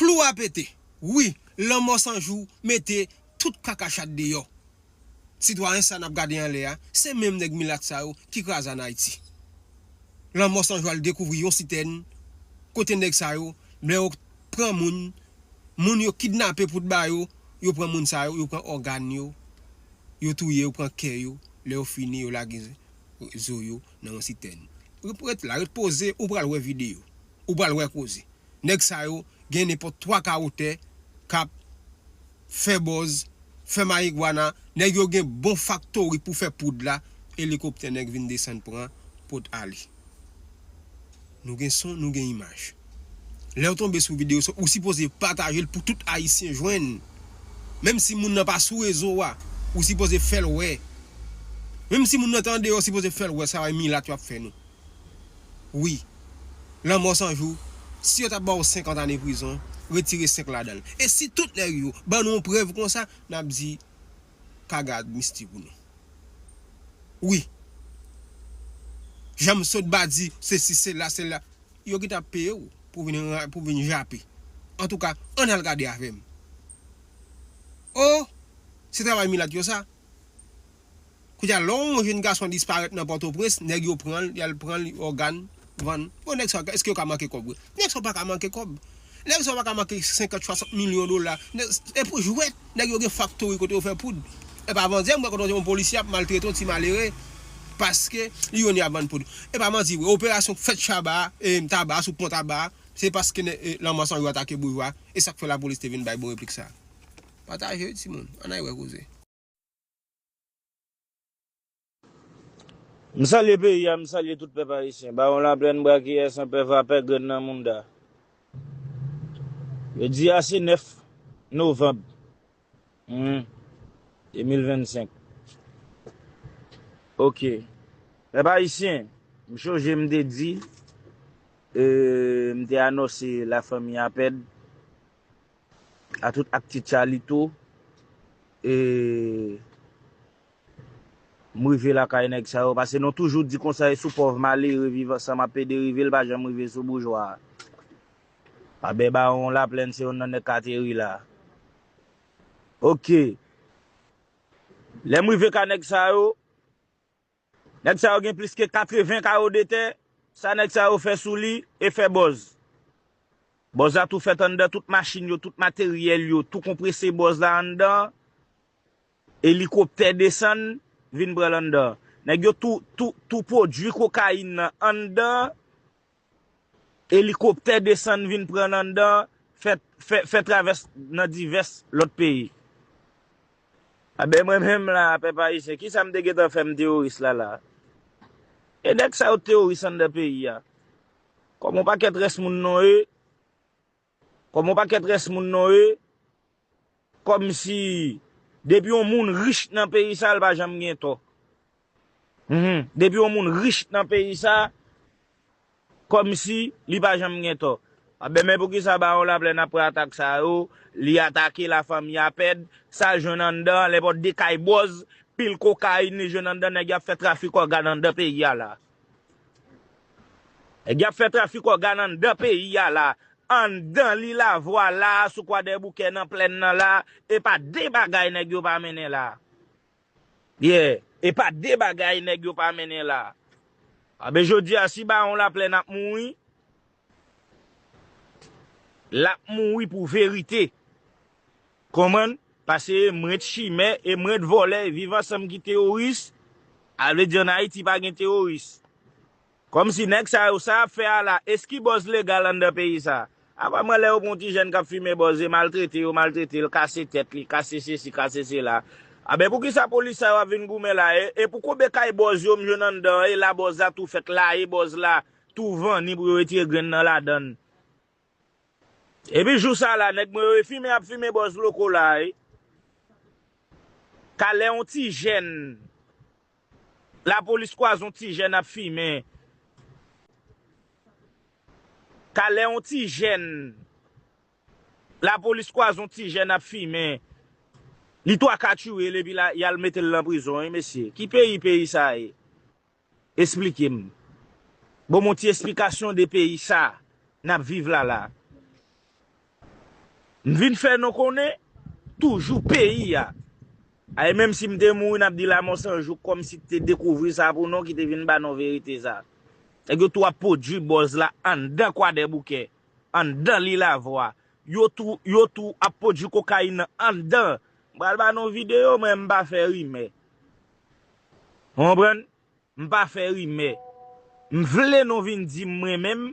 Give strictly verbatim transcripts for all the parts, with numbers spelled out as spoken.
Klou a pete. Wi, Lanmò San Jou mete tout kaka chat deyò. Sitwayen sa n ap gade anlè a, se menm nèg milat sa yo ki kraze Ann Ayiti. Lanmò San Jou al dekouvri yon sitèn kote nèg sa yo, lè yo pran moun, moun yo kidnape pout ba yo, yo pran moun sa yo, yo pran ògàn yo, yo touye, yo pran kè yo, lè yo fini, yo lage zo yo nan yon sitèn. Ret, ret la, ret poze, ou pral wè videyo, ou pral wè koze. Nèg sa yo gen nenpòt twa ka wotè k ap fè bòz, fè marigwana. Nèg yo gen bon faktori pou fè poud la, elikoptè nèg vin desann pran, pot ale. Nou gen son, nou gen imaj. Lè w tonbe sou videyo sa, ou sipoze pataje l pou tout Ayisyen jwenn. Menm si moun nan pa sou rezo a, ou sipoze fè l wè. Menm si moun nan te andeyò, ou sipoze fè l wè sa milat yo ap fè nou. Wi. Lanmò San Jou, si yo t ap ba w senkant ane prizon, retire senk ladan l. E si tout nèg yo ban nou yon prèv konsa, n ap di, ka gad misti pou nou. Wi. Jan m sot ba di, sesi, sela, sela. Yo gentan ap peye w pou vin, pou vin jape. Antouka, ann al gade avè m. O, se travay milat yo sa. Kounye a, lè yon jenn gason disparèt nan Pòtoprens, nèg yo pran l, y al pran l, ògàn, vann. Bon, nèg sa, èske yo ka manke kòb vre? Nèg sa pa ka manke kòb. Nèg sa pa ka manke senkant, swasant milyon dola. Nèg, e pou jwèt, nèg yo gen faktori kote yo fè poud. E pa manti, m wè kote yon polisye ap maltrete yon ti malere paske li youn ap vann poud. E pa manti vre, operasyon fèt Chaba, e, Taba, sou pon Taba, se paske nè-, e, Lanmò San Jou atake boujwa, e sa k fè lapolis te vin bay bon replik sa. Pataje wi, timoun, ann al wè koze. M salye peyi a, m salye tout pèp ayisyen. Bawon Laplèn, Brakiyè, Sanpè, Vapè, Grenn nan Mounda. Jodi a se nèf novanm, hmm, de mil vennsenk. Oke. Pèp ayisyen, m chonje m te di, e, m te anonse lafanmi Apèd, a tout akti Tchalito, e, m rive lakay nèg sa yo, paske nou toujou di konsa, e sou pòv malere Viv Ansanm ap pede rive, l pa janm rive sou boujwa a. Abè Bawon Laplèn se youn nan nèg k ateri la. Oke. Lè m rive ka nèg sa yo, nèg sa yo gen plis ke katreven kawo de tè. Sa nèg sa yo fè sou li, e fè bòz. Bòz la tou fèt anndan, tout machin yo, tout materyèl yo, tou konprese bòz la anndan. Elikoptè desann, vin pran l anndan. Nèg yo tou, tou, tou pwodui kokayin nan anndan. Elikoptè desann vin pran l anndan, fè, fè, fè travès nan divès lòt peyi. Abè mwen menm la, pèp ayisyen, kisa m te gentan fè m teworis la la? E nèg sa yo teworis anndan peyi a. Kòm yon pakèt rès moun nou ye, kòm yon pakèt rès moun nou ye, kòmsi depi yon moun rich nan peyi sa, l pa janm gen tò. Mhm. Depi yon moun rich nan peyi sa, kòmsi li pa janm gen tò. Abè, men poukisa Bawon Laplèn ap pran atak sa yo, li atake lafanmi Apèd, sa l jwenn anndan, nenpòt de kay bòz, pil kokayin li jwenn anndan, nèg y ap fè trafik ògàn anndan peyi a la. Nèg y ap fè trafik ògàn anndan peyi a la. Anndan Lilavwa la, sou Kwadèboukè nan plèn nan la, e pa de bagay nèg yo pa mennen la. Yeah, e pa de bagay nèg yo pa mennen la. Abè jodi a, si Bawon Laplèn ap mouri, l ap mouri pou verite. Konprann? Paske e mwen t chimè, e mwen t vòlè, e Viv Ansanm ki teworis, a vle di ann Ayiti pa gen teworis. Kòmsi nèg sa yo, sa y ap fè a la, èske bòz legal anndan peyi sa? Apa mwen lè yo pran yon ti jèn k ap fimen bòz, e maltrete yo, maltrete l, kase tèt li, kase sesi, kase sela. Abè poukisa polis sa yo ap vin goumen la, e, e pou konbyen kay bòz yo m jwenn anndan, e la bòz la tou fèt la, e bòz la tou vanni pou yo retire grenn nan ladann. Epi jou sa la, nèg mwen yo e fimen ap fimen bòz loko la, e. Ka lè yon ti jèn, lapolis kwaze yon ti jèn ap fimen. Ka lè yon ti jèn, lapolis kwaze yon ti jèn ap fimen. Li twa ka tchwiye l epi la, y al mete l nan prizon, wi, mesye. Ki peyi, peyi sa ye? Esplike m. Bon, m yon ti esplikasyon de peyi sa n ap viv la la. M vin fè nou konnen toujou peyi a. Ay, menm si m te mouri, n ap di Lanmò San Jou kòmsi te dekouvri sa pou nou, ki te vin ba nou verite sa. Nèg yo tou ap pwodui buzz la anndan Kwadèboukè, anndan Lilavwa. Yo tou, yo tou ap pwodui kokayin nan anndan. M pral ba nou videyo, mwen m pa fè rimè. Ou konprann? M pa fè rimè. M vle nou vin di m mwen menm,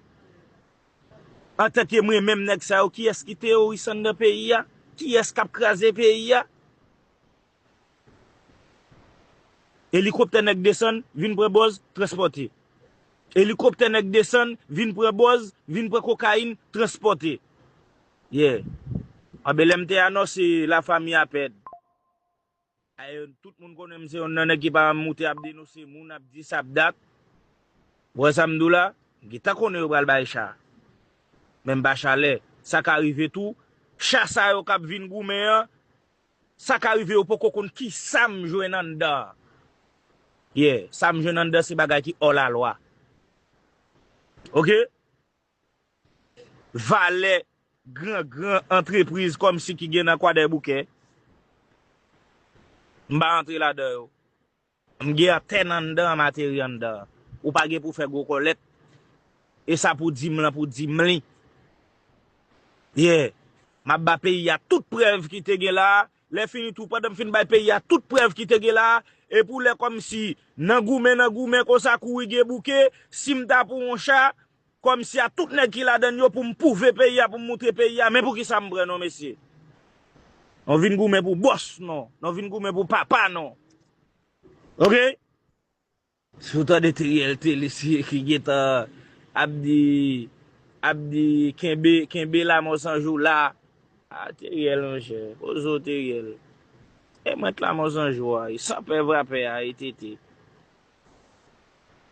antanke mwen menm nèg sa yo, kiyès ki teworis anndan peyi a? Kiyès k ap kraze peyi a? Elikoptè nèg desann, vin pran buzz, transpòte. Elikoptè nèg desann, vin pran buzz, vin pran kokayin, transpòte. Yeah. Anben lè m te anonse lafanmi a pèd. Ay, tout moun konnen m se yonn nan nèg ki pa moute ap denonse moun, ap di sa, ap dat. Ou wè sa m di w la? M gentan konnen yo pral bay cha. Men m pa chalè. Sa ka rive tou. Cha sa yo k ap vin goumen an, sa ka rive yo poko konn kisa m jwenn anndan an. Yeah, sa m jwenn anndan se bagay ki hors la loi. Oke? Valè gran gran antrepriz kòmsi ki gen nan Kwadèboukè. M pa antre ladan yo. M gen antèn anndan an, m ateri anndan an. Ou pa gen pou fè gwo kòlèt. E sa pou di m lan, pou di m li. Yeah. M ap ba peyi a tout prèv ki te gen la a. Lè fini tou, pandan m fin bay peyi a tout prèv ki te gen la a, e pou lè kòmsi nan goumen, nan goumen konsa, kouri gen bouke, si m ta pou yon cha, kòmsi a tout nèg ki ladann yo pou m pouve peyi a, pou m moutre peyi a, men poukisa m pran non, mesye? Nou vin goumen pou bòs non, nou vin goumen pou papa non. Oke? Si w tande Teriel Tele se ki gentan ap di, ap di kenbe, kenbe Lanmò San Jou la. A, Teriel, monchè, poze w, Teriel. E mwen t Lanmò San Jou a, e san pè vrapè a, e tete.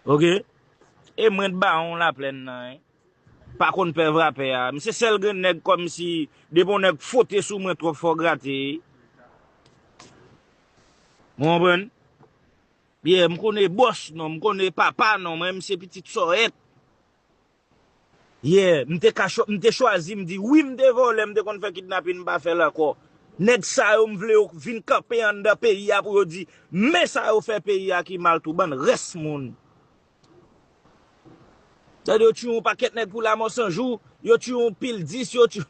Oke? E mwen t bawon Laplèn nan, en. Pa konn pè vrapè a. M se sèl grenn nèg kòmsi depi yon nèg fote sou mwen twòp fò grate. Ou konprann? Yeah, m konnen bòs non, m konnen papa non, mwen m se pitit sòyèt. Yeah, m te ka chwa-, m te chwazi, m di wi, m te vòlè, m te konn fè kidnapin, m pa fè l ankò. Nèg sa yo, m vle yo vin kanpe anndan peyi a pou yo di, men sa yo fè peyi a ki mal tou, bann rès moun. Tande yo tiye yon pakèt nèg pou Lanmò San Jou, yo tiye yon pil dis, yo tiye.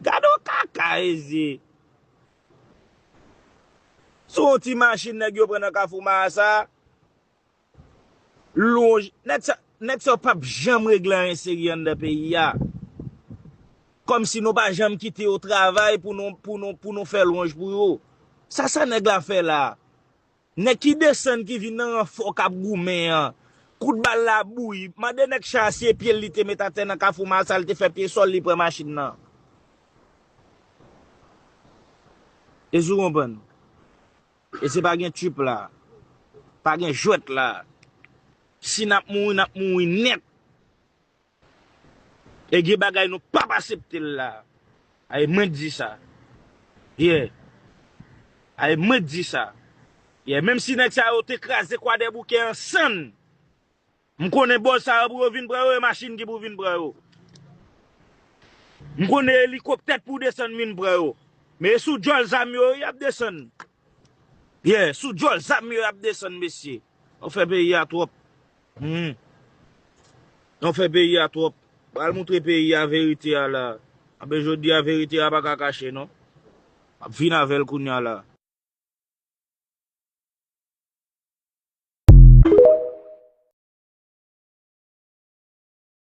Gade yon kaka, eze. Sou yon ti machin nèg yo pran nan Kafou Marasa, lonj, nèg sa, nèg sa yo p ap janm regle anyen serye anndan peyi a. Kòmsi nou pa janm kite yo travay pou nou, pou nou, pou nou fè lwanj pou yo. Sa, sa nèg la fè la? Nèg ki desann, ki vin nan ranfò k ap goumen an. Kout bal la bouyi. Mande nèg cha a si e pye l li te met atè nan Kafou Marasa, li te fè pye sòl, li pran machin nan. Èske w konprann? E se pa gen tchip la. Pa gen jwèt la. Si n ap mouri, n ap mouri nèt. E gen bagay nou p ap aksepte l la. Ay, mwen di sa. Yeah. Ay, mwen di sa. Yeah, menm si nèg sa yo te kraze Kwadèboukè an sann, m konnen bòz sa yo pou yo vin pran yo, e machin ki pou vin pran yo. M konnen elikoptè pou desann vin pran yo. Men e sou djòl zam yo, y ap desann. Yeah, sou djòl zam yo y ap desann, mesye. Nou fè peyi a twòp. Hmm. Nou fè peyi a twòp. Pral moutre peyi a verite a la. Anben jodi a verite a pa ka kache non. M ap vin avè l kounye a la.